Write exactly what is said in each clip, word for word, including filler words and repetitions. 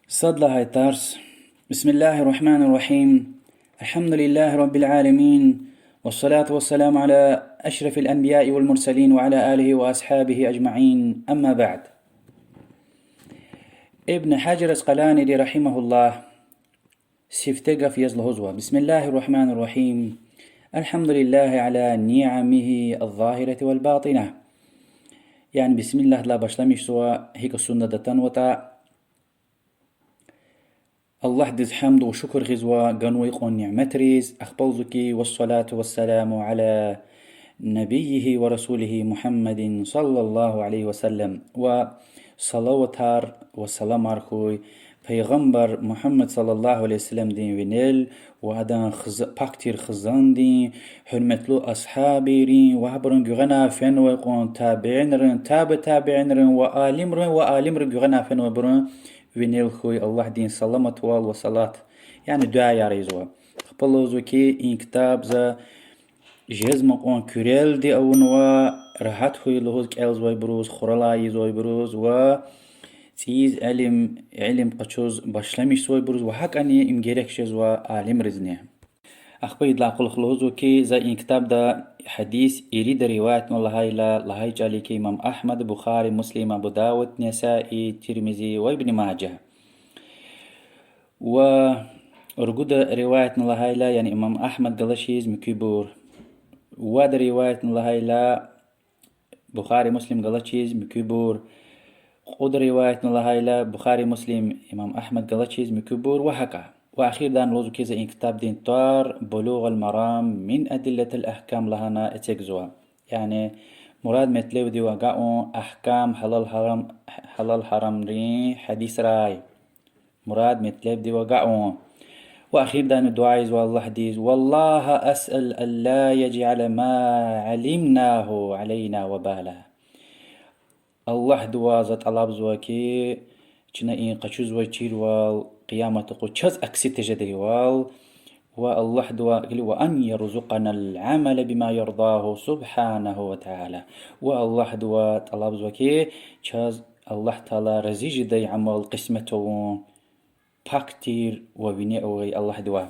Сад лагьай тарс. بسم الله الرحمن الرحيم. الحمد لله رب العالمين. والصلاة والسلام على أشرف الأنبياء والمرسلين وعلى آله وأصحابه أجمعين. أما بعد. Ибн Гьажар Аскъаланиди, رحمه الله, сифте гаф яз лугьузва: بسم الله الرحمن الرحيم. الحمد لله على نعمه الظاهرة والباطنة. Яни бисмиллагьдилай башламишзава, гьикӀ суннада атанватӀа. Аллагьдиз гьамд ва шукур гъизва ганвай кьван ниметриз, ахпа лугьузва хьи: والصلاة والسلام على نبيه ورسوله محمد صلى الله عليه وسلم. Ва салаватар ва саламар хьуй Пайгъамбар Мугьаммад صلى الله عليه وسلمдин винел ва адан хз-, пак тир хизандин, гьуьрметлу асгьабийрин ва гьабурун гуьгъуьна фенвай кьван табиинрин, таби табиинрин ва алимрин ва алимрин гуьгъуьна фенвайбурун винел хьуй Аллагьдин саламатвал ва салат, яни дуьаяр ийизва. Ахпа лугьузва хьи, и ктаб за жезмай кьван куьрелди авунва, рагьат хьуй лугьуз кӀелзавайбуруз, хуралай ийизвайбуруз ва цӀийиз илим, илим къачуз башламишзавайбуруз ва гьакӀни им герек жезва алимризни. Ахпа идалай кьулухъ лугьузва хьи, за и ктабда гьадис ирид риваятна лагьайла, лагьай чӀал я хьи, имам Агьмад, Бухари, Муслим, Абу Давуд, Насаи, Тирмизи ва Ибн Мажа. Ва ругуд риваятна лагьайла, яни имам Агьмад галачиз муькуьбур. Вад риваятна лагьайла, Бухари, Муслим галачиз муькуьбур. Кьуд риваятна лагьайла, Бухари, Муслим, имам Агьмад галачиз муькуьбур ва гьакӀа. Ва эхирдай лугьузва хьи, за и ктабдин тӀвар بلوغ المرام من أدلة الأحكام лагьана эцигзава. Яни мурад-метлебдив агакьун агькам, гьалал-гьарам, гьалал-гьарамрин гьадисрай. Мурад-метлебдив агакьун. Ва эхирдайни дуьа ийизва Аллагьдиз: والله أسأل ألا يجعل ما علمناه علينا وبالا. Аллагьдивай за тӀалабзава хьи, чна и къачузвай чирвал Къиямат къуз чаз акси тежедайвал, ва Аллагьдивай кьиле, وأن يرزقنا العمل بما يرضاه سبحانه وتعالى. Ва Аллагьдивай тӀалабзава хьи, чаз Аллагь Таала рази жедай амал къисмет авун, пак тир ва вине авай Аллагьдивай.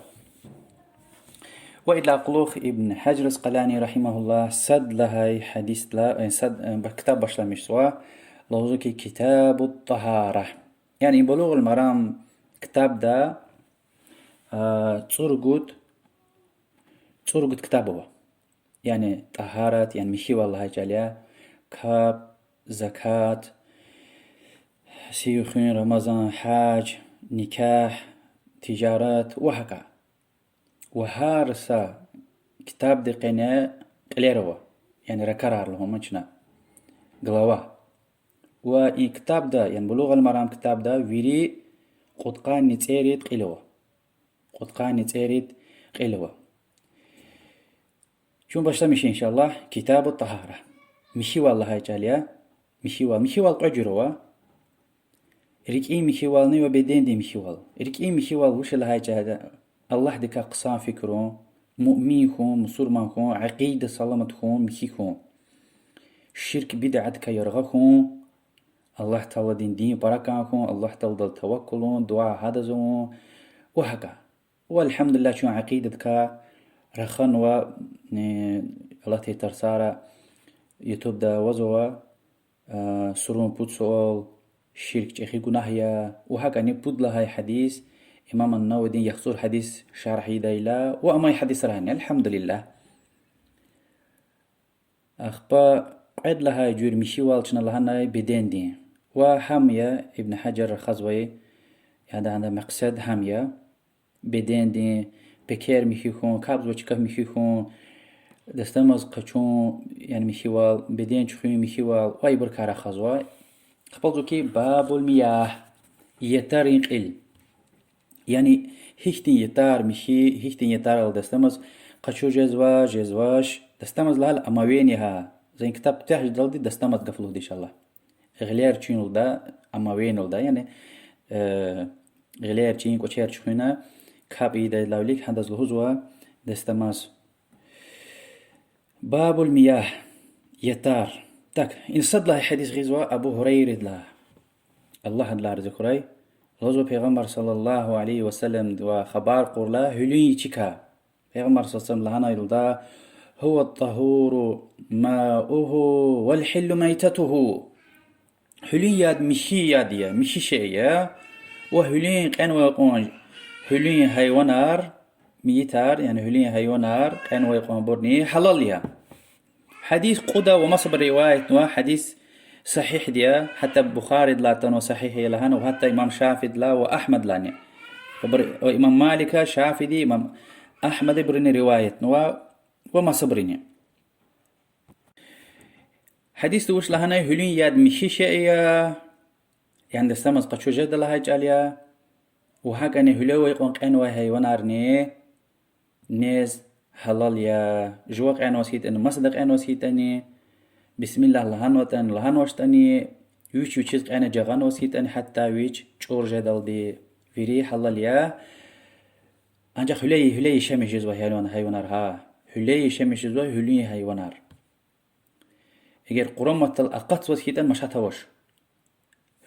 Ва идалай кьулухъ Ибн Гьажар Аскъалани, رحمه الله, сад лагьай гьадисдилай, э, сад, э, ба-, ктаб башламишзава, лугьузва хьи, كتاب الطهارة. Яни Булугъул Марам ктабда, а, цӀуругуд, цӀуругуд ктаб ава. Яни тӀагьарат, яни михьивал лагьай чӀал я, капӀ, закат, сив-хуьн, Рамазан, гьаж, никягь, тижарат ва гьакӀа. Ва гьар са ктабдин къене кьилер ава, яни ракӀарар лугьун ман чна, глава. Ва и ктабда, яни Булугъул Марам ктабда вири кьудкъанни цӀерид кьил ава. Кьудкъанни цӀерид кьил ава. Чун башламиша, إن شاء الله, كتاب الطهارة. Михьивал лагьай чӀал я. Михьивал, михьивал кьве жуьре ава. РикӀин михьивални ва бедендин михьивал. РикӀин михьивал вуч я лагьай чӀал я: Аллагьдикай хъсан фикирун, муъмин хьун, мусурман хьун, акъида саламат хьун, михьи хьун. Ширк, бидгӀадикай яргъа хьун, Аллагь Тааладин дин пара кӀан хьун, Аллагь Тааладал таваккулун, дуьа гьадаз авун ва гьакӀа. Ва الحمد لله, чун акъидадикай раханва, э, алатай тарсара, ютубда авазва, э, сурун пуд суал, ширк чӀехи гунагь я, ва гьакӀани пуд лагьай гьадис, имам ан-Нававидин яхцӀур гьадис шаргь ийидайла, ва амай гьадисрани, الحمد لله. Ахпа кьвед лагьай жуьре михьивал чна лагьанай бедендин. Ва гьам я Ибн Гьажар рахазвай, яда гьада мекьсед гьам я, бедендин, пекер михьи хьун, капӀзавай чка михьи хьун, дастамаз къачун, яни михьивал, беден чуьхуьн михьивал ва ибурукай рахазва. Ахпа лугьузва хьи, باب المياه, ятарин кьил. Яни гьихьтин ятар михьи, гьихьтин ятарал дастамаз къачуз жезва, жезвач, дастамаз лагьайла омовение гьа. За и ктаб куьтягь жедалди дастамаз гаф лугьуда, إن شاء الله. Гъилер чуьн лугьуда, омовение лугьуда, яни, э, гъилер чуьн, кӀвачер чуьхуьна, капӀ ийидайдалай вилик гьадаз лугьузва дастамаз. باب المياه, ятар. Так, ин сад лагьай гьадис гъизва Абу Гьурайрадилай, Аллагь адалай рази хьурай, Лугьузва Пайгъамбар صلى الله عليه وسلمдивай хабар кьурла гьуьлуьн ичикай. Пайгъамбар صلى الله عليه وسلم лагьанай лугьуда: هو الطهور ماؤه والحل ميتته. Гьуьлуьн яд михьи яд я, михьи шей я. Ва гьуьлуьн кьенвай кьван, гьуьлуьн гьайванар, мейитар, яни гьуьлуьн гьайванар кьенвай кьванбурни гьалал я. Гьадис кьуд ва масабур риваятнава, гьадис сагьигьди я, гьатта Бухаридилай атанва сагьигь я лагьана, ва гьатта имам Шафиидилай ва Агьмадилайни. Ибур, ва имам Малика, Шафииди, имам Агьмада ибурини риваятнава ва масабурини. Гьадисда вуч лагьанай: гьуьлуьн яд михьи шей я, яни дастамаз къачуз жеда лагьай чӀал я, ва гьакӀни гьуьлевай кьван кьенвай гьайванарни нез гьалал я. Жува кьенваз хьайитӀани, масада кьенваз хьайитӀани, бисмиллагь лагьанватӀани, лагьанвачтӀани, вич вичиз кьена жагъанваз хьайитӀани, гьатта вич чӀур жедалди, вири гьалал я. Анжах гьуьле, гьуьле яшамиш жезва гьайван-, гьайванар, гьа. Гьуьле яшамиш жезва гьуьлуьн гьайванар. Эгер къураматдал акъатзаваз хьайитӀани машат авач.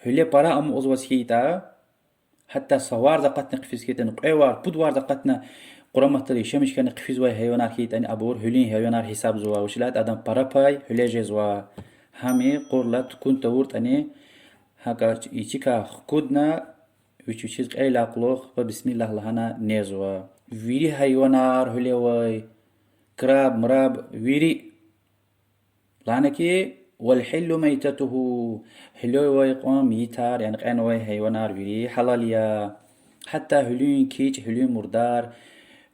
Гьуьле пара амукьзаваз хьайитӀа, гьатта са варз акъатна хъфиз хьайитӀани, кьве вар, пуд варз акъатна къураматдал яшамиш хьана хъфизвай гьайванар хьайитӀани, абур гьуьлуьн гьайванар гьисабзава, вучиз лагьайтӀа адан пара пай гьуьле жезва. Гьам и кьурла тукӀун тавуртӀани, гьакӀа ичикай хкудна, вич вичиз кьейидалай кьулухъ ва бисмиллагь лагьана незва. Вири гьайванар гьуьлевай, краб, мраб, вири. Лагьана ки, والحل ميتته, гьуьлевай кьван мейитар, яни кьенвай гьайванар вири гьалал я. Гьатта гьуьлуьн кичӀ, гьуьлуьн мурдар,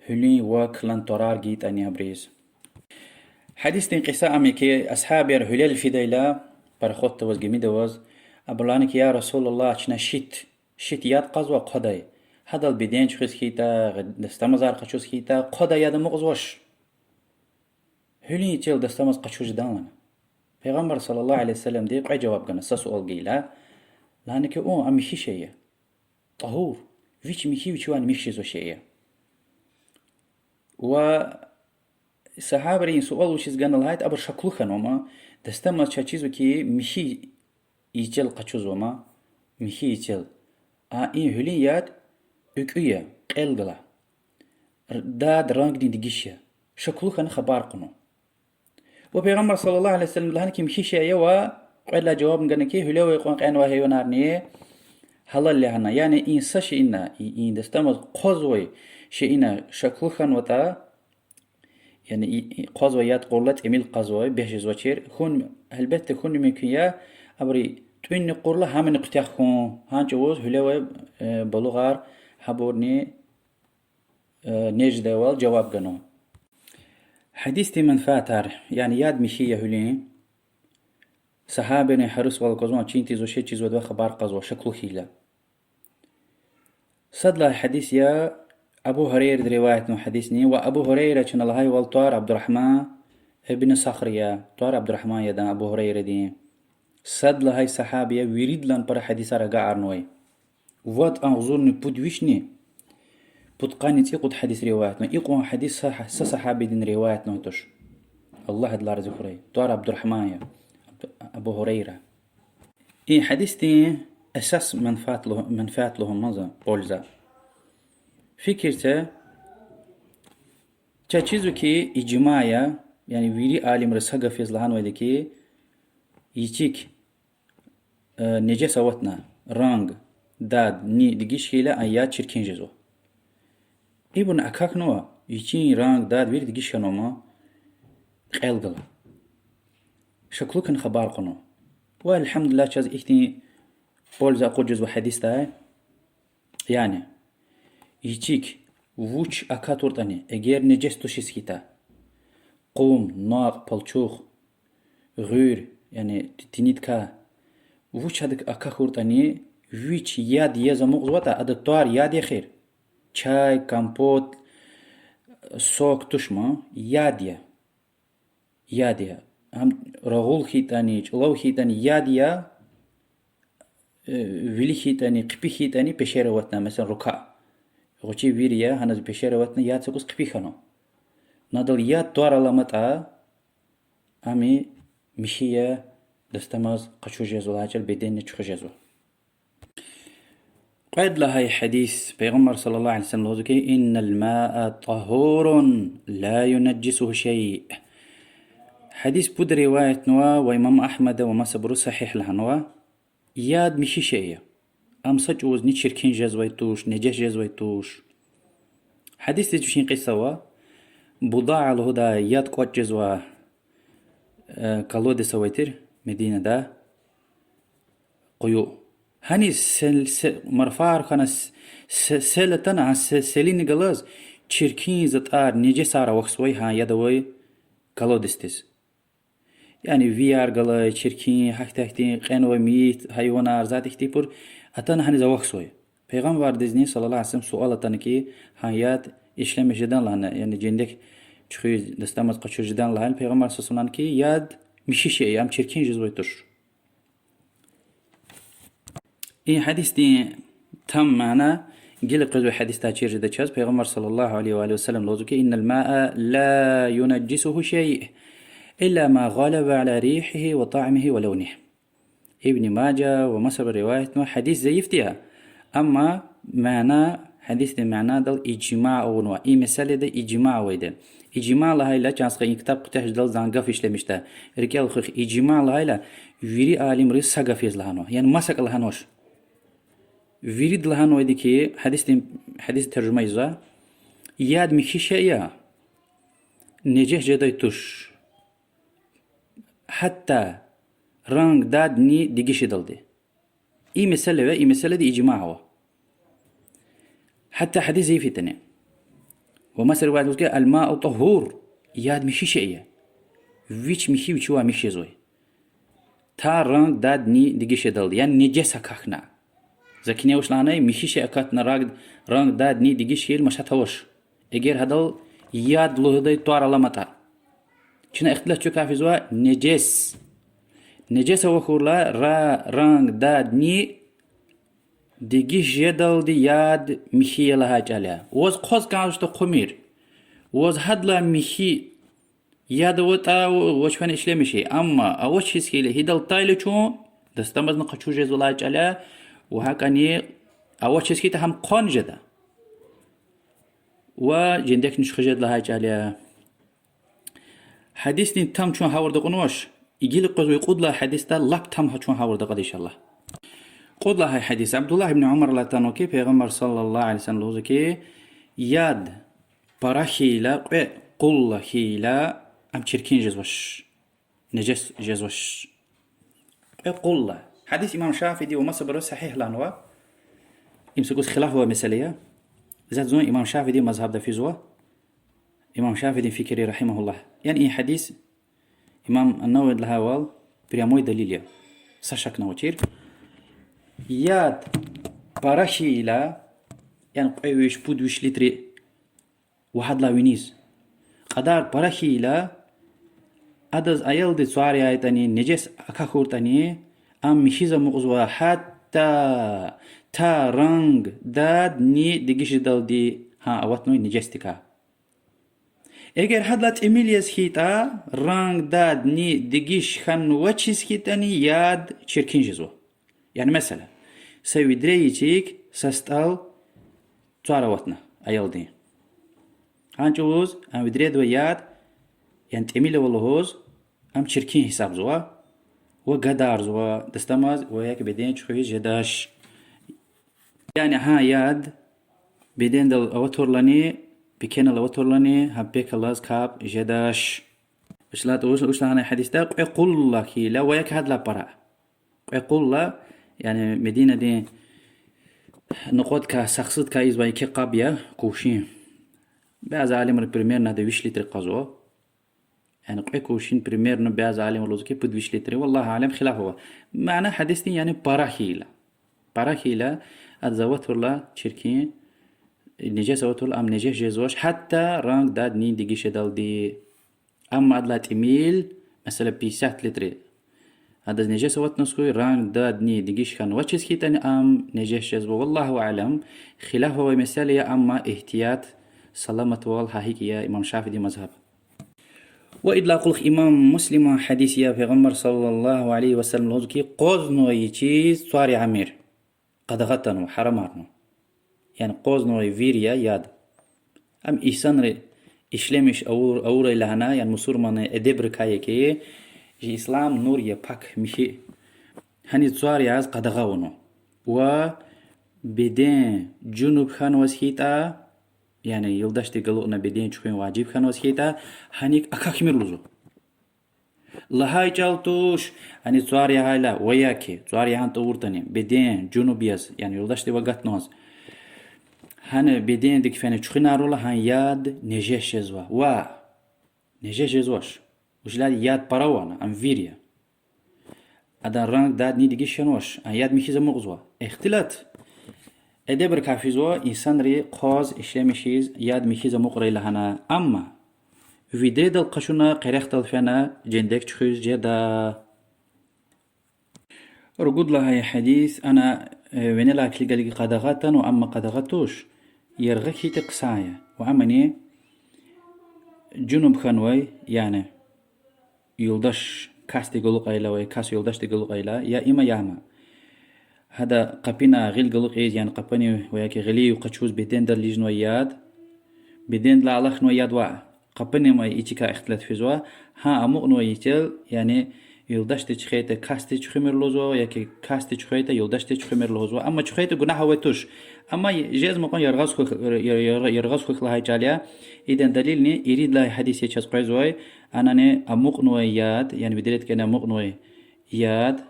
гьуьлуьн вак, лан тварар гайитӀани абуриз. Гьадисдин кьиса ам я ки, асгьабияр гьуьлел фидайла, пароходда аваз, гимида аваз, абур лагьана ки: يا رسول الله, чна шит, шит яд кьазва хъвадай. Гьадал беден чуьхуьз хьайитӀа, дастамазар къачуз хьайитӀа, хъвадай яд амукьзавач. Гьуьлуьн ичел дастамаз къачуз жедан лагьана. Пайгъамбар صلى الله عليه وسلمди кьве жаваб гана са суал гайила. Лагьана ки, ун, ам михьи шей я. طهور. Вич михьи, вичивай михьи жезва шей я. Ва сагьабийрин суал вучиз гана лагьайтӀа, абур шаклу хьанва ма, дастамаз чаз чизва ки михьи ичел къачузва ма, михьи ичел. А и гьуьлуьн яд экӀуь я, кьел гала. Дад, рангни дегиш я. Шаклу хьана хабар кьунва. Ва Пайгъамбар صلى الله عليه وسلم лагьана ки, михьи шей я ва кьвед лагьай жавабни гана ки, гьуьлевай кьван кьенвай гьайванарни гьалал я лагьана. Яни и са шейина, и, и дастамаз къвазвай шейина шаклу хьанватӀа, яни и, и къвазвай яд кьурла тӀимил къвазвай, бес жезвачир, хьун, гьелбетда, хьун мумкин я, абуру тӀуьнни кьурла гьамни куьтягь хьун, гьа чӀавуз гьуьлевай, э, балугъар, гьабурни, э, нез жедайвал жаваб ганва. Гьадисдин менфятар, яни яд михьи я гьуьлуьн, сагьабийрин гьарисвал аквазва, чин тийизвай, шед чизвайди хабар кьазва, шаклу хьайила. Сад лагьай гьадис я, Абу Гьурайради риваятнавай гьадисни, ва Абу Гьурайра чна лагьайвал тӀвар Абдурагьман ибн Сахр я, тӀвар Абдурагьман я адан Абу Гьурайрадин. Сад лагьай сагьаби я, виридалай пара гьадисар агакьарнавай. Вад агъзурни пуд вишни пудкъанни цӀикьуд гьадис риваятнава. Икьван гьадис са, са сагьабидин риваятнавай туш. Аллагь адалай рази хьурай. ТӀвар Абдурагьман я. Аб-, Абу Гьурайра. И гьадисдин эсас менфят лугь-, менфят лугьун за, польза. Фикир це, чаз чизва ки, ижма я, яни вири алимри са гаф яз лагьанвайди ки, ичик, э, нежес аватна, ранг, дад, ни дегиш хьайила, а яд чиркин жезва. Ибурни акахьнава, ичин ранг, дад вири дегиш хьанва ма, кьел гала. Шаклу хьана хабар кьунва. Ва, альгьамдулиллагь, чаз ихьтин польза акъудиз жезва гьадисдай. Яни, ичик вуч акатуртӀани, эгер нежес тушиз хьайитӀа, къум, накь, палчух, гъуьр, яни ти-, тинидкай, вуч адак акахьуртӀани, вич яд яз амукьзаватӀа, ада тӀвар яд я эхир. Чай, компот, сок туш ма, яд я. Яд я. Гьам рагъул хьайитӀани, чӀулав хьайитӀани яд я, э, вили хьайитӀани, хъипи хьайитӀани пешер аватна, месела, рука. ГъвечӀи вир я, гьаниз пешер аватна, яд са кӀус хъипи хьанва. Адал яд тӀвар аламатӀа, ам михьи я, дастамаз къачуз жезва, лагьай чӀал беденни чуьхуьз жезва. Кьвед лагьай гьадис, Пайгъамбар صلى الله عليه وسلم лугьузва хьи, إن الماء طهور لا ينجسه شيء. Гьадис пуд риваятнава ва имам Агьмада ва масабуру сагьигь лагьанва. Яд михьи шей я. Ам са чӀавузни чиркин жезвай туш, нежес жезвай туш. Гьадисдиз вичин кьиса ава. Будаа лугьудай яд кӀватӀ жезва, э, колодец авай тир Мединада, къую. Гьаниз сел-, се-, марфар хьана с-, се-, сел атана, гьа се-, селини галаз чиркин затӀар, нежесар авахьзавай гьа яд авай колодецдиз. Яни вияр галай, чиркин, гьахьтин-гьахьтин кьенвай мейит гьайванар, затӀ ихьтинбур атана гьаниз авахьзавай. Пайгъамбардизни صلى الله عليه وسلم суал атана хьи, гьа яд ишлемиш жедан лагьана, яни жендек чуьхуьз дастамаз къачуз жедан лагьана, Пайгъамбар صلى الله عليه وسلم лагьана хьи, яд михьи шей я, ам чиркин жезвай туш. И гьадисдин там мана гила къвезвай гьадисдай чир жеда чаз, Пайгъамбар صلى الله عليه وآله وسلم лугьузва хьи, إن الماء لا ينجسه شيء إلا ما غلب على ريحه وطعمه ولونه. Ибн Мажа ва масабур риваятнава, гьадис заифди я. Амма мана, гьадисдин манадал ижма авунва. И месэлада ижма авайди. Ижма лагьайла, чан стха, и ктаб куьтягь жедалди за гаф ишлемишда. РикӀел хуьх, ижма лагьайла, вири алимри са гаф яз лагьанва. Яни масакӀа лагьанвач. Вирида лагьанвайди хьи, гьадисдин, гьадис таржума ийизва, яд михьи шей я, нежес жедай туш. Гьатта ранг, дадни дегишидалди. И месэла ва и месэлада ижма ава. Гьатта гьадис заиф ятӀани. Ва маса риваят лугьузва хьи, الماء طهور, яд михьи шей я. Вич михьи вичивай михьи жезвай. Та ранг, дадни дегишидалди, яни нежес акахьна. За куьне вуч лагьанай, михьи шей акатна ранг, ранг, дадни дегиш хьайила машат авач. Эгер гьадал яд лугьудай тӀвар аламатӀа. Чна ихтилат чуькай физва нежес. Нежес авахьурла ра-, ранг, дадни дегиш жедалди яд михьи я лагьай чӀал я. Ваз хъваз кӀанзавачтӀа хъумир. Ваз гьадалай михьи яд аватӀа, ваз фена ишлемиши. Амма авачиз хьайила, гьидал атайла чун, дастамазни къачуз жезва лагьай чӀал я, ва гьакӀани авачиз хьайитӀа гьам хъван жеда. Ва жендекни чуьхуьз жеда лагьай чӀал я. Гьадисдин там чун гъавурда кьунвач, гила къвезвай кьуд лагьай гьадисда лап там гьа чун гъавурда кьада, иншаллагь. Кьуд лагьай гьадис. Абдуллагь ибн Умаралай атанва хьи, Пайгъамбар صلى الله عليه وسلم лугьузва хьи, яд пара хьайила, кьве къулла хьайила, ам чиркин жезвач, нежес жезвач. Кьве къулла. Гьадис имам Шафииди ва масабуру сагьигь лагьанва. Им са кӀус хилаф авай месэла я. Заз зун имам Шафиидин мазгьабда физва. Имам Шафиидин фикир я, رحمه الله. Яни и гьадис имам ан-Нававиди лагьайвал прямой далил я. Са шакни авачир. Яд пара хьайила, яни кьве виш, пуд виш литр ва гьадалай виниз кьадар пара хьайила, адаз аялди цвар яйтӀани, нежес акахьуртӀани, ам михьиз амукьзава, гьатта та ранг, дад, ни дегиш жедалди, гьа аватнавай нежесдикай. Эгер гьадалай тӀимил яз хьайитӀа, ранг, дад, ни дегиш хьанвачиз хьайитӀани, яд чиркин жезва. Яни месела, са ведре ичик са стӀал цвар аватна аялдин. Гьа чӀавуз а ведредивай яд, яни тӀимил ава лугьуз, ам чиркин гьисабзава ва гадарзава, дастамаз ва я беден чуьхуьз жедач. Яни гьа яд бедендал аватурлани, пекенал аватурлани, гьа пек алаз капӀ жедач. Вучиз лагьайтӀа вуч лагьанай гьадисда, кьве къулла хьайила ва я гьадалай пара. Кьве къулла, яни Мединадин накьвадикай, сахсудикай ийизвай еке къаб я, кувшин. Бязи алимри примерно гьада виш литр кьазва. Яни кьве кувшин примерно бязи алимри лугьузва хьи пуд виш литр я. والله أعلم, хилаф ава. Мана гьадисдин, яни пара хьайила. Пара хьайила, адаз аватурла чиркин, нежес аватурла, ам нежес жезвач, гьатта ранг, дад, ни дегиш жедалди. Амма адалай тӀимил, месела, пятьдесят литр, адаз нежес аватнаваз хьуй, ранг, дад, ни дегиш хьанвачиз хьайитӀани, ам нежес жезва. والله أعلم, хилаф авай месела я, амма игьтият, саламатвал гьа гьикӀ я имам Шафиидин мазгьаб. Ва идалай кьулухъ имам Муслиман гьадис я, Пайгъамбар صلى الله عليه وسلم лугьузва хьи, къвазнавай чиз цвар ямир. къадагъа атанва, гьарамарнава. Яни къвазнавай вир я яд. Ам инсанри ишлемиш авур, авурай лагьана, яни мусурманрин эдебрикай я ки, жи ислам нур я, пак, михьи. Гьаниз цвар яз къадагъа авунва. Ва беден жунуб хьанваз хьайитӀа, яни юлдашди галукьна беден чуьхуьн важиб хьанваз хьайитӀа, гьаник акахьмир лугьузва. Лагьай чӀал туш, гьаниз цвар ягъайла, ва я ки цвар ягъун тавуртӀани, беден жунуб яз, яни юлдашдив агатнаваз, гьана бедендик фена чуьхуьнар авурла, гьа яд нежес жезва. Ва нежес жезвач. Вучиз лагьайтӀа яд пара ава ана, ам вир я. Адан ранг, дад ни дегиш хьанвач, а яд михьиз амукьзава. Ихтилат. Эдебрикай физва инсанри къваз ишлемишиз яд михьиз амукьрай лагьана. Амма ведредал къачуна, къерехдал фена, жендек чуьхуьз жеда. Ругуд лагьай гьадис, ана, э, винелай килигалиги къадагъа атанва, амма къадагъа туш, яргъи хьайитӀа хъсан я. Ва амани жунуб хьанвай, яни юлдаш касди галукьайла ва я кас юлдашди галукьайла, я има, я ама. Гьада къапуна гъил галукьиз, яни къапуни ва я ки гъилив къачуз бедендал лижнавай яд, бедендилай алахьнавай яд ваъ. Къапуни ва ичикай ихтилат физва, гьа амукьнавай ятел, яни юлдашди чуьхвейтӀа касди чуьхуьмир лугьузва, я ки касди чуьхвейтӀа юлдашди чуьхуьмир лугьузва. Амма чуьхвейтӀа гунагь авай туш. Амма жезмай кьван яргъаз хьухь, яр-, яр-, яргъаз хьухь лагьай чӀал я. Идан далилни ирид лагьай гьадис я чаз къвезвай, анани амукьнавай яд, яни ведредикай амукьнавай яд,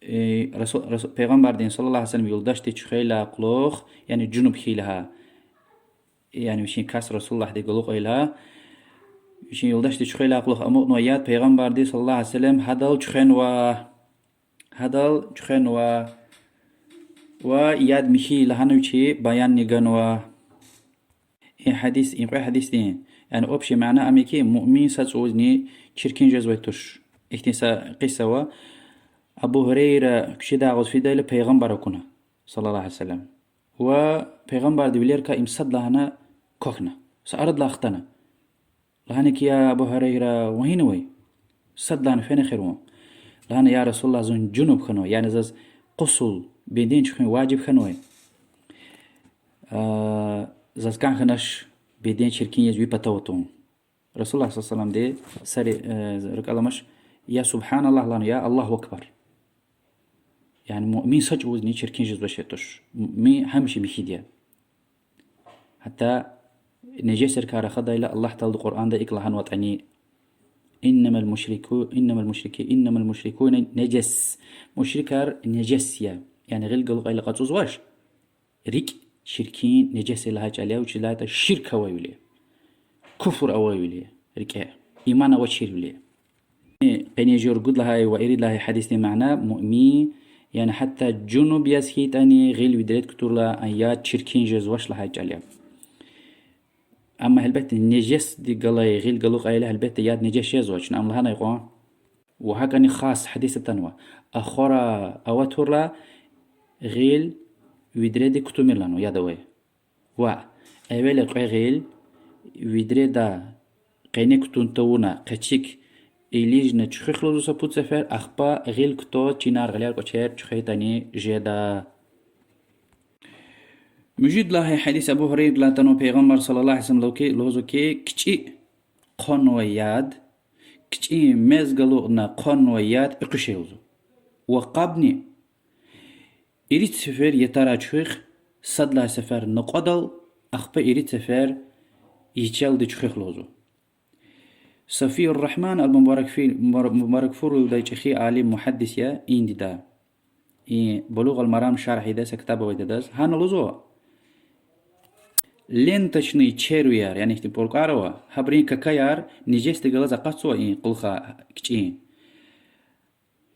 э, Расул-, Расул-, Пайгъамбардин صلى الله عليه وسلم юлдашди чуьхвейла кьулухъ, яни жунуб хьайила гьа. Яни вичин кас Расулуллагьди галукьайла, вичин юлдашди чуьхвейла кьулухъ амукьнавай яд Пайгъамбарди صلى الله عليه وسلم гьадал чуьхвенва. Гьадал чуьхвенва. Ва яд михьи лагьана вичи баянни ганва. И гьадис, и кьве гьадисдин, яни общий мана ам я ки, муъмин са чӀавузни чиркин жезвай туш. Ихьтин са къиса ава. Абу Гьурайра куьчедай агъуз фидайла Пайгъамбар акуна, صلى الله عليه وسلم. Ва Пайгъамбарди вилерикай им садлагьана квахьна, са арадилай хтана. Лагьана ки, я Абу Гьурайра, вун гьинавай? Садлагьана фена хирвун. Лагьана, я Расулуллагь, зун жунуб хьанвай, яни заз гъусул, беден чуьхуьн важиб хьанвай. А, заз кӀан хьанач беден чиркин яз ви патав атун. Расулуллагь صلى الله عليه وسلمди са ри-, э, рикӀел амач, я سبحان الله лагьана, я الله أكبر. Яни муъмин са чӀавузни чиркин жезвай шей туш. Муъмин гьамиша михьиди я. Гьатта нежесрикай рахадайла Аллагь Таалади Къуръанда икӀ лагьанватӀани: إنما المشركو-، إنما المشركي-، إنما المشركون نجس. Мушрикар нежес я. Яни гъил галукьайла къачузвач. РикӀ чиркин, нежес я лагьай чӀал я, вучиз лагьайтӀа ширк авайвиляй, куфр авайвиляй, рикӀе иман авачирвиляй. Къенин жуьре ругуд лагьай ва ирид лагьай гьадисдин мана: муъмин, яни гьатта жунуб яз хьайитӀани, гъил ведред кутурла, а яд чиркин жезвач лагьай чӀал я. Амма гьелбетда нежесди галай гъил галукьайла, гьелбетда, яд нежес жезва, чна ам лагьанай кьван. Ва гьакӀни хас гьадис атанва: ахвара аватурла, гъил ведредик кутумир лагьанва, яд авай. Ва эвела кьве гъил ведреда къене кутун тавуна, къецик илижна чуьхуьх лугьузва са пуд сефер, ахпа гъил кутаз чинар, гъилер, кӀвачер чуьхвейтӀани жеда. Муьжуьд лагьай гьадис Абу Гьурайрадилай атанва, Пайгъамбар صلى الله عليه وسلم лугьузва ки, лугьузва ки, кичӀе хъванвай яд, кичӀе мез галукьна хъванвай яд экъуьшел лугьузва. Ва къабни ирид сефер ятарай чуьхуьх, сад лагьай сефер накьвадал, ахпа ирид сефер ичелди чуьхуьх лугьузва. Сафиюр Рагьман ал-Мубаракфи-, Мубар-, Мубаракфур лугьудай чӀехи алим, мугьаддис я, Индида. И Булугъ ал-Марам шаргь ийидай са ктаб авайди адаз. Гьана лугьузва: ленточный червияр, яни ихьтин пӀуркӀар ава, гьабурун какаяр нежесди галаз акъатзава и кьулухъай кичӀин.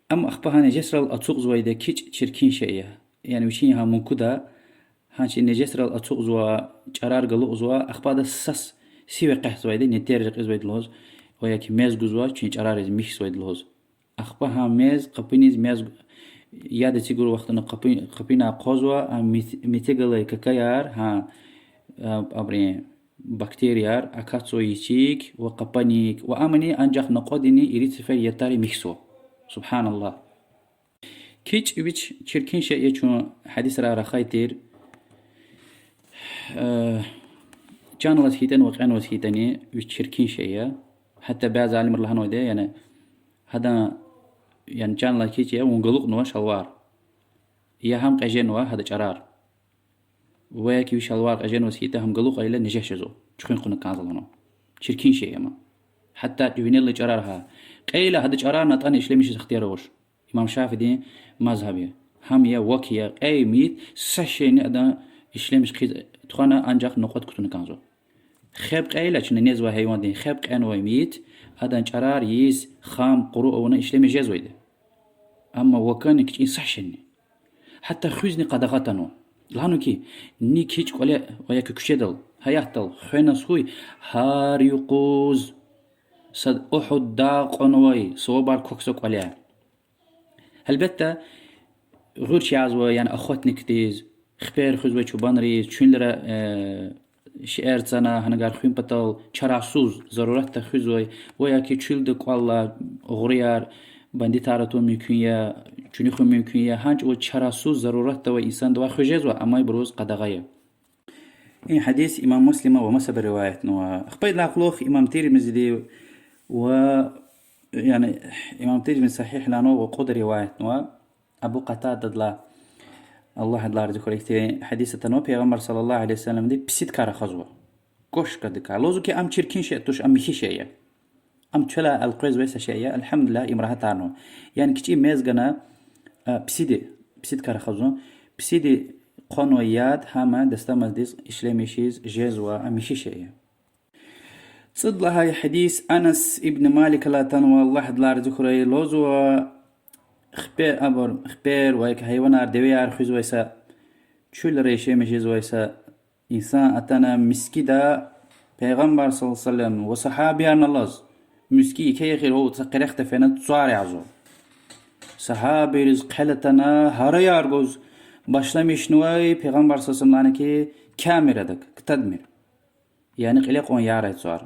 Ам ахпа гьа нежесрал ацукьзавайди я, кичӀ чиркин шей я. Яни вичин гьа мукуда гьа чи нежесрал ацукьзава, чӀарар галукьзава, ахпа адаз сас сив экъечӀзавайди, нетер рекьизвайди лугьуз, ва яки мез гузва, чи чӀарариз михьзавайди лугьуз. Ахпа гьа мез, къапуниз мез, яд эцигур вахтунда къапу-, къапунай акъвазва, а мет-, мете галай какаяр, гьа, а, абурун бактерияр акатзава ичик ва къапуник, ва амни анжах накьвадини ирид сефер ятари михьзава. سبحان الله. КичӀ вич чиркин шей я чун гьадисра рахай тир. Э, чан алаз хьайитӀани ва кьенваз хьайитӀани вич чиркин шей я. Гьатта бязи алимри лагьанвайди я, яни, гьадан, яни, чан алаз хьайи чӀал я, вун галукьнава шалвар. Я гьам кьеженва гьада чӀарар. Ва я ки ви шалвар кьеженваз хьайитӀа, гьам галукьайла нежес жезва, чуьхуьн хъувуна кӀанзава лагьана. Чиркин шей я ам. Гьатта винел алай чӀарар гьа. Кьейила гьада чӀарарна атӀана ишлемишиз ихтияр авач. Имам ШафиӀиди мазгьаб я. Гьам я, вак я, кьей мейит са шейни адан ишлемиш хъийиз тухвана, анжах накьвад кутуна кӀанзава. Хеб кьейила, чна незвай гьайвандин хеб кьенвай мейит, адан чӀарар йис, хам, къуру авуна ишлемиш жезвайди. Амма вакани кичӀин са шейни. Гьатта хуьзни къадагъа атанва. Лагьанва ки, ни кичӀ кӀвале ва я ки куьчедал, гьаятдал хвена хьуй, гьар юкъуз сад Угьуд дагъ кьванвай савабар квахьзава кӀвале. Гьелбетда, гъуьрч язва, яни охотникдиз, хипер хуьзвай чубанриз, чуьнра, э, шейэр цана, гьанагар хуьн патал, чарасуз, заруратда хуьзвай, ва я ки чуьлда кӀвалла, угъруяр, бандитар атун мумкин я, чуьнуьхун мумкин я, гьа чӀавуз чарасуз, заруратда авай инсандавай хуьз жезва, амайбуруз къадагъа я. И гьадис имам Муслима ва масабуру риваятнава. Ахпа идалай кьулухъ имам Тирмизиди ва, яни, имам Тирмизи сагьигь лагьанва ва кьуд риваятнава. Абу Къатададилай, Аллагь адалай рази хьурай, ихьтин гьадис атанва: Пайгъамбар صلى الله عليه وسلمди писидикай рахазва. Кошкадикай. Лугьузва ки, ам чиркин шей туш, ам михьи шей я. Ам чалай элкъвезвай са шей я, الحمد لله, им рагьатарнава. Яни кичӀи мез гана, а, писиди, писидикай рахазва. Писиди хъванвай яд гьам дастамаздиз ишлемишиз жезва, ам михьи шей я. ЦӀуд лагьай гьадис Анас ибн Маликалай атанва, Аллагь адалай рази хьурай, лугьузва: хипе-, абур, хипер ва я ки гьайванар, девеяр хуьзвай са, чуьлра яшамиш жезвай са инсан атана мискида Пайгъамбар صلى الله عليه وسلم ва сагьабиярни алаз, миски еке ягъир гьа са къерехда фена цвар язва. Сагьабийриз хъел атана гьараяр гуз башламишнавай, Пайгъамбар صلى الله عليه وسلم лагьана ки, камир адак, кутадмир. Яни кьиле кьван ярай цвар.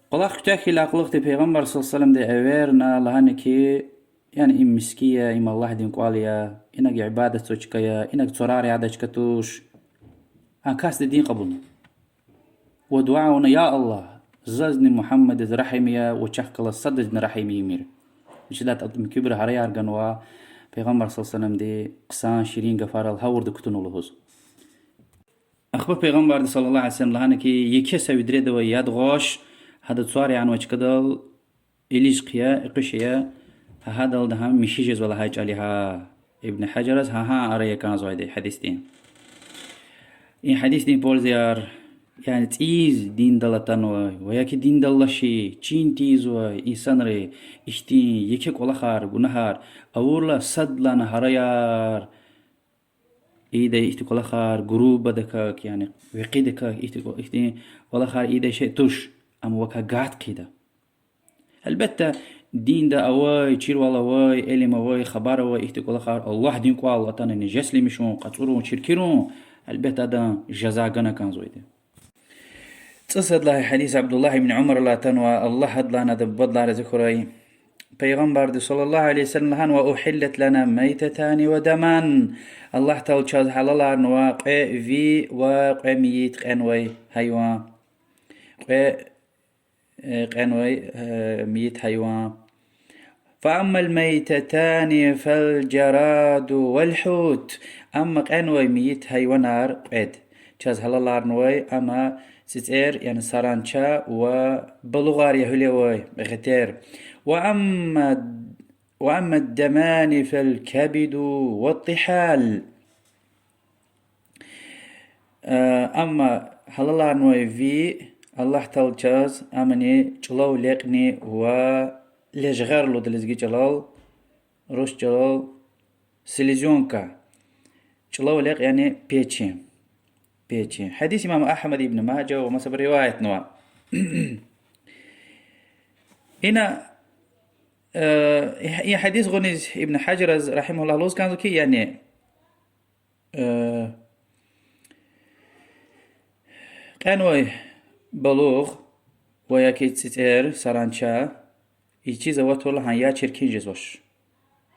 КӀвалах куьтягь хьайидалай кьулухъди Пайгъамбар صلى الله عليه وسلمди эверна, лагьана ки, яни им миски я, им Аллагьдин кӀвал я, инаг ибадатзавай чка я, инаг цварар ядай чка туш. А касди дин кьабулна. Ва дуьа авуна: я Аллагь, зазни Мугьаммадаз регьим ая ва чахъ галаз садазни регьим ийимир. Вичелай атӀа муькуьбуру гьараяр ганва, Пайгъамбар صلى الله عليه وسلمди хъсан ширин гафарал гъавурда кутуна лугьуз. Ахпа Пайгъамбарди صلى الله عليه وسلم лагьана ки, еке са ведреда авай яд гъваш, гьада цвар янавай чкадал илиш хъия, экъуьш ая, гьадалди гьам михьи жезва лагьай чӀал я гьа. Ибн Гьажараз гьа-гьа арая кӀанзавайди гьадисдин. И гьадисдин пользаяр, яни цӀийиз диндал атанвай ва я ки диндал алачир, чин тийизвай инсанри ихьтин еке кӀвалахар, гунагьар авурла, садлагьана гьараяр ийидай ихьтин кӀвалахар, грубо дакак, яни векъидакак ихьтин кӀва-, ихьтин кӀвалахар ийидай шей туш, амма вакай гад хъийида. Гьелбетда, динда авай, чирвал авай, илим авай, хабар авай ихьтин кӀвалахар, Аллагьдин кӀвал атана нежесламишун, кьацӀурун, чиркирун, гьелбетда, адан жаза гана кӀанзавайди. ЦӀусад лагьай гьадис Абдуллагь ибн Умаралай атанва, Аллагь адалайни адан бубадилай рази хьурай. Пайгъамбарди صلى الله عليه وسلم лагьанва: أحلت لنا ميتتان ودمان. Аллагь Таала чаз гьалаларнава кьве ви ва кьве мейит кьенвай гьайван. Кьве, э, кьенвай, э, мейит гьайван. فأما الميتتان فالجراد والحوت. Амма кьенвай мейит гьайванар кьвед. Чаз гьалаларнавай ама цӀицӀер, яни саранча ва балугъар я гьуьлевай, гъетер. وأما، وأما الدمان فالكبد والطحال. Э, амма гьалаларнавай ви, Аллагь Таала чаз амни чӀулав лекьни ва лежгъер лугьуда лезги чӀалал, рус чӀалал селезенка. ЧӀулав лекь яни печень. Печень. Гьадис имам Агьмад, Ибн Мажа ва масабуру риваятнава. Ина, э, и гьадис гъуниз Ибн Гьажараз, رحمه الله, лугьуз кӀанзава ки, яни, э, кьенвай балугъ ва я ки цӀицӀер, саранча, ичиз аватурла гьа я чиркин жезвач.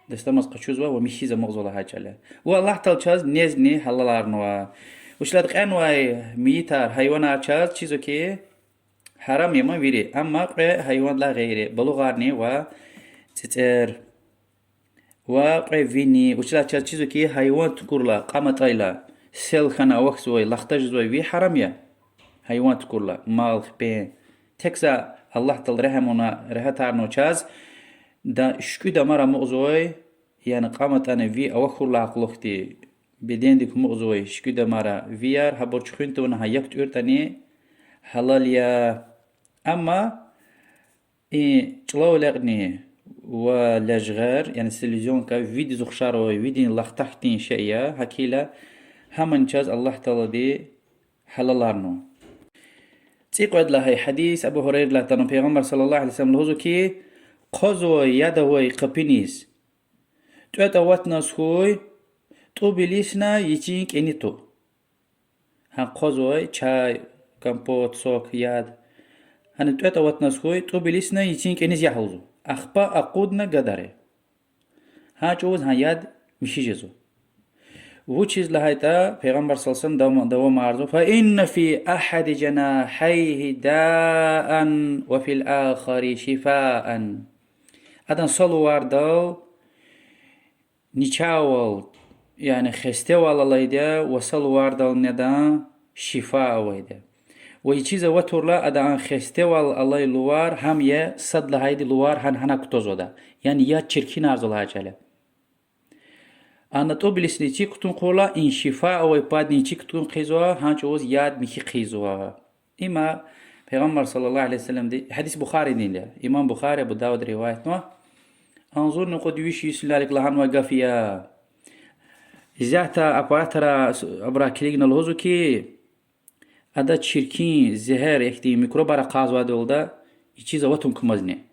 Дастамаз къачузва ва михьиз амукьзава лагьай чӀал я. Ва Аллагь Таала чаз незни гьалаларнава. Вучиз лагьайтӀа кьенвай мейитар, гьайванар чаз чизва хьи, гьарам я ман вири, амма кьве гьайвандилай гъейри, балугъарни ва цӀицӀер. Ва кьве вини, вучиз лагьайтӀа чаз чизва хьи, гьайван тукӀурла, кьам атӀайла, сел хьана авахьзавай, лахта жезвай ви гьарам я. Гьайван тукӀурла, мал, хипен. Тек са Аллагь Таала регьим авуна, регьятарнава чаз, да шуькӀуь дамар амукьзавай, яни кьам атӀана ви авахьурла гьа кьулухъди, бедендик амукьзавай шуькӀуь дамара вияр, гьабур чуьхуьн тавуна гьа як тӀуьртӀани гьалал я. Амма и чӀулав лекьни ва лежгъер, яни селезенка, видиз ухшар авай, видин лахта хьтин шей я, гьакӀ хьайила гьамни чаз Аллагь Таалади гьалаларнава. ЦӀикьвед лагьай гьадис, Абу Гьурайрадилай атанва, Пайгъамбар صلى الله عليه وسلم лугьузва хьи, хъвазвай яд авай къапуниз тӀветӀ аватназ хьуй, тӀуб илисна ечин кӀани тӀуб. Гьа хъвазвай чай, компот, сок, яд. Гьана тӀветӀ аватназ хьуй, тӀуб илисна ечин кӀаниз ягъ лугьузва. Ахпа акъудна гадари. Гьа чӀавуз гьа яд михьи жезва. Вучиз лагьайтӀа Пайгъамбар صلى الله عليه وسلم дав-, давамарзава: فإن في أحد جناحيه داء وفي الآخر شفاء. Адан са лувардал начагъвал, яни хестевал алайди я, ва са лувардал недан шифа авайди я. Ва ичиз аватурла, адан хестевал алай лувар гьам я сад лагьайди лувар гьана-гьана кутазвайди. Яни яд чиркинарзава лагьай чӀал я. Ана тӀуб илисна ичи кутун хъувурла, и шифа авай падни ичи кутун хъийизва, гьа чӀавуз яд михьи хъийизва. Има Пайгъамбар صلى الله عليه وسلمди, гьадис Бухаридин я, имам Бухари, Абу Давуда риваятнава. Агъзурни кьуд виш йисаларик лагьанвай гаф я. Исятда аппаратра, абуру килигна лугьузва хьи, ада чиркин, зегьер, ихьтин микробар акъвазвайдалда, ичиз аватун кумазни.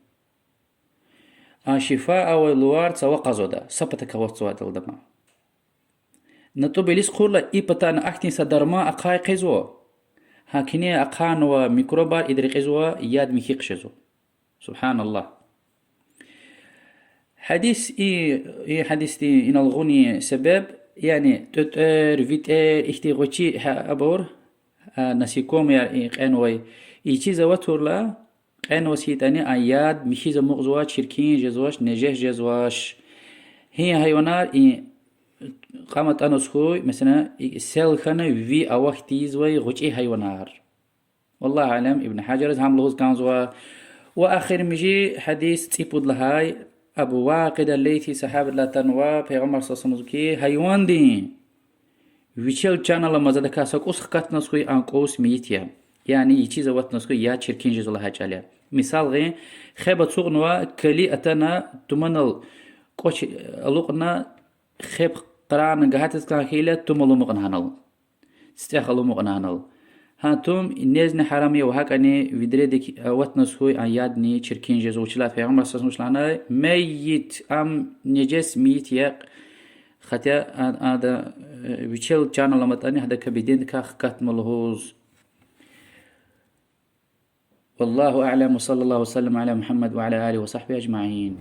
А шифа авай лувар цава акъвазвайди, са патак аватзавайдалда ма. На тӀуб илис хъувурла, и патана ахьтин са дарман ахъай хъийизва. Гьакӏни ахъайнава микробар, ида рекьизва, яд михьи хъжезва. سبحان الله. Гьадис и, и гьадисдин инал гъунин себеб, яни тӀветӀер, витӀер, ихьтин гъвечӀи гьа-, абур, а, насекомыяр и кьенвай, ичиз аватурла, кьенваз хьайитӀани а яд михьиз амукьзавач, чиркин жезвач, нежес жезвач. Гьи гьайванар и кьам атӀанваз хьуй, месела, и сел хьана ви авахь тийизвай гъвечӀи гьайванар. والله أعلم, Ибн Гьажариз гьам лугьуз кӀанзава. Ва эхиримжи гьадис, цӀипуд лагьай, Абу Вакъид ал-Лейси сагьабидилай атанва, Пайгъамбар صلى الله عليه وسلم лугьузва хьи, гьайвандин вичел чан аламаз адакай са кӀус хкатнаваз хьуй, а кӀус мейит я. Яни ичиз аватнаваз хьуй, яд чиркин жезва лагьай чӀал я. Мисал гъин, хеб ацукьнава, кали атана, туманал кӀвач алукьна, хеб къарагъна гагьатиз кӀан хьайила, тум аламукьна гьанал. ЦицӀех аламукьна гьанал. Гьа тум незни гьарам я ва гьакӀни ведредик аватнаваз хьуй, а ядни чиркин жезва, вучиз лагьайтӀа Пайгъамбар صلى الله عليه وسلم вуч лагьанай: мейит, ам нежес мейит я, хотя а-, ада, э, вичел чан аламатӀани, гьадакай бедендикай хкатна лугьуз. والله أعلم، وصلى الله وسلم على محمد وعلى آله وصحبه أجمعين.